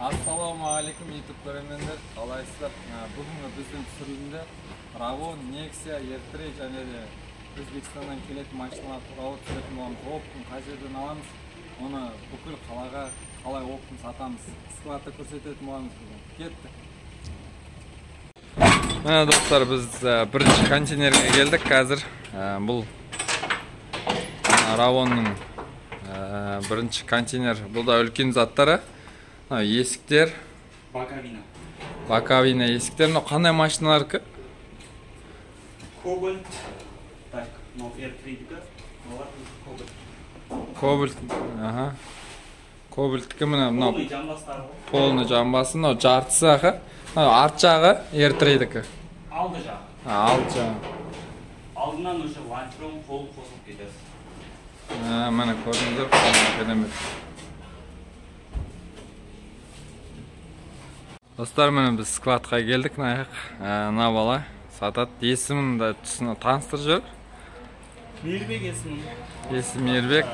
Ассалаумағалейкум, YouTube көрермендер, қалайсыздар? Бүгінгі біздің түсірілімде Равон, Nexia, R3 және де Өзбекстаннан келетін машиналар туралы түсіретін боламыз. Оптом қай жерден аламыз, оны бүкіл қалаға қалай оптом сатамыз, складты көрсететін боламыз бүгін. Кеттік. Міне достар, біз бірінші контейнерге келдік қазір. Бұл Равонның бірінші контейнер. Бұл да үлкен заттары. Есіктер. Боковина. Боковина есіктер. Мынау қандай машиналардікі? Кобальт. Так, мынау R3-дікі. Мыналар Кобальт. Кобальт. Аха. Кобальттікі міне мынау. Полный жамбастары ғой. Полный жамбасы. Мынау жартысы аха. Мынау арт жағы R3-дікі. Алды жағы. Алды жағы. Алдынан уже лонжерон қол қосылып кетеді. Міне көрдіңіздер, керемет. Достар, міне біз складқа келдік. Мына бала сатады. Есімін де түсін таныстырып жібер. Мейірбек есімім. Есімі Мейірбек.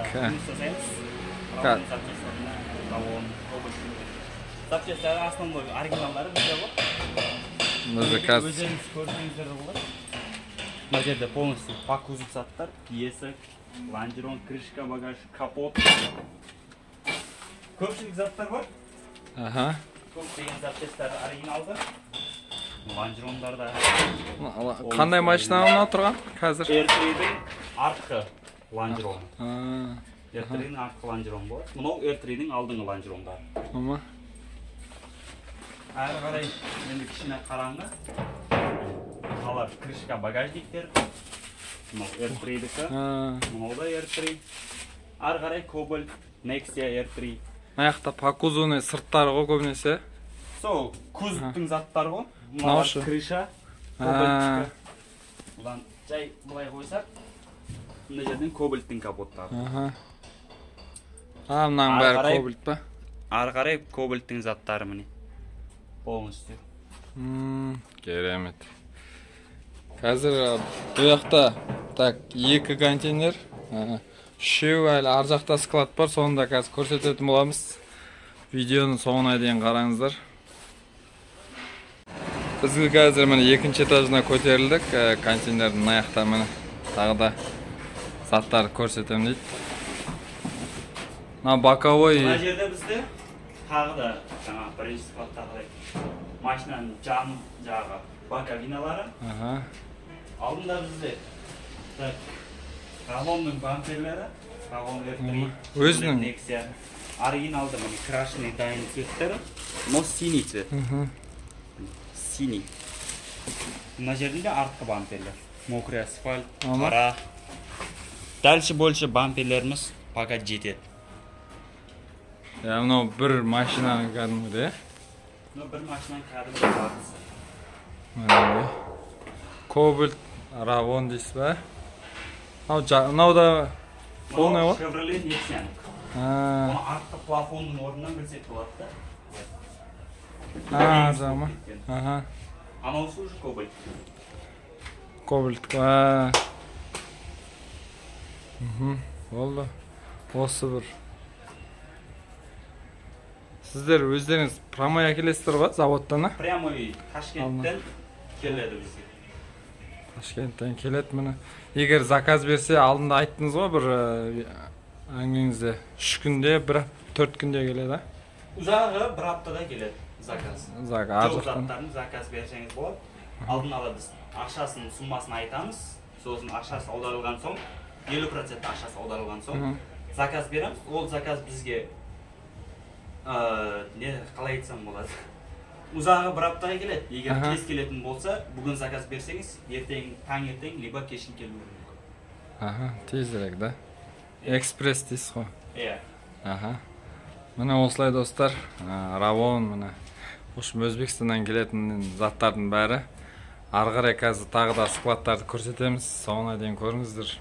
Запчастары основной оригиналдары бізде ғой. Бізде қазір өздеріңіз көрсеңіздер де болады. Мына жерде полностью по кузов заттар, есік, лонжерон, крышка, багаж, капот. Көпшілік заттар бар. Аха. Көптеген запчастар оригиналды. Лонжерондар да. Қандай машина мынау тұрған қазір? R3-дің артқы лонжероны. R3-дің артқы лонжероны болады. Мынау R3-дің алдыңғы лонжерондары. Ама. Әрі қарай енді кішкене қараңғы. Мыналар крышка багажниктер. Мынау R3-дікі. Мынау да R3. Әрі қарай Кобальт, Nexia R3. Мына жақта по кузовный сырттары ғой көбінесе. Сол кузовтың заттары ғой. Мыналар крыша, Кобальттікі. Бұдан жай былай қойсақ, мына жерден Кобальттың капоттары. Мынаның бәрі Кобальт па? Әрі қарай Кобальттың заттары міне. Полностью. Керемет. Қазір бұл жақта так 2 контейнер, үшеу әлі ар жақта склад бар, соны да қазір көрсететін боламыз. Видеоның соңына дейін қараңыздар. Біз қазір міне екінші этажына көтерілдік. Контейнердің мына жақта міне тағы да заттарды көрсетемін дейді. Мына боковой. Мына жерде бізде тағы да жаңа бірінші складтағыдай машинаның жан жағы боковиналары. Алдында бізде так Равонның бамперлері, Равон R3, өзінің Nexia оригиналды міне крашеный дайын цветтері, но синий цвет. Синий. Мына жерінде артқы бамперлер. Мокрый асфальт, қара. Дальше больше бамперлеріміз пока жетеді. Я мынау бір машинаның кәдімгідей. Мынау бір машинаның кәдімгі жартысы. Кобальт, Равон дейсіз ба? Мынау да полный ғой? Chevrolet Nexia. Оны артқы плафонның орнынан білсек болады да. Жама. Анаусы уже Кобальт. Кобальт. Болды. Осы бір. Сіздер өздеріңіз прямой әкелесіздер ғой заводтан, а? Прямой Ташкенттен келеді бізге. Ташкенттен келеді міне. Егер заказ берсе, алдында айттыңыз ғой бір әңгімеңізде 3 күнде, 1-4 күнде келеді, а? Ұзағы 1 аптада келеді заказ. Заказ. Жоқ заттарын заказ берсеңіз болады. Алдын ала біз ақшасын, суммасын айтамыз. Сосын ақшасы аударылған соң, 50% ақшасы аударылған соң заказ береміз. Ол заказ бізге не қалай айтсам болады. Ұзағы 1 аптаға келеді. Егер тез келетін болса, бүгін заказ берсеңіз, ертең таңертең либо кешін келуі мүмкін. Тезірек, да? Экспресс дейсіз ғой. Иә. Міне осылай достар, Равон міне. В общем, Өзбекстаннан келетін заттардың бәрі. Ары қарай қазір тағы да складтарды көрсетеміз. Соңына дейін көріңіздер.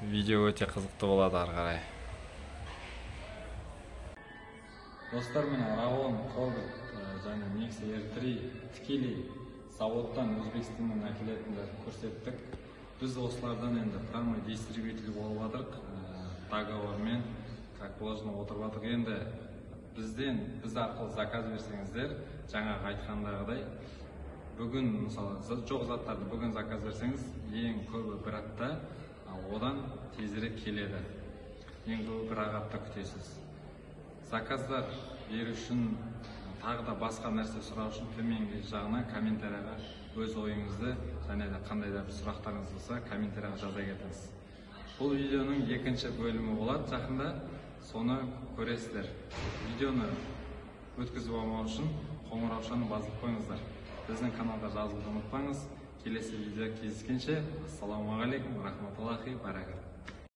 Видео өте қызықты болады ары қарай. Достар, міне Равон, Кобальт және Nexia R3 тікелей заводтан Өзбекстаннан әкелетіндерді көрсеттік. Біз осылардан енді прямой дистрибьютор болып жатырық. Договормен, как положено отырып жатырық. Енді Біз арқылы заказ берсеңіздер, жаңағы айтқандағыдай, бүгін мысалы жоқ заттарды бүгін заказ берсеңіз, ең көбі бір апта, ал одан тезірек келеді. Ең көбі бір ақ апта күтесіз. Заказдар беру үшін, тағы да басқа нәрсе сұрау үшін төменгі жағына комментарияға өз ойыңызды және де қандай да бір сұрақтарыңыз болса, комментарияға жаза кетіңіз. Бұл видеоның екінші бөлімі болады жақында, соны көресіздер. Видеоны өткізіп алмау үшін қоңыраушаны басып қойыңыздар. Біздің каналға жазылуды ұмытпаңыз. Келесі видео кездескенше, ассалаумағалейкум, рахматуллахи баракатух.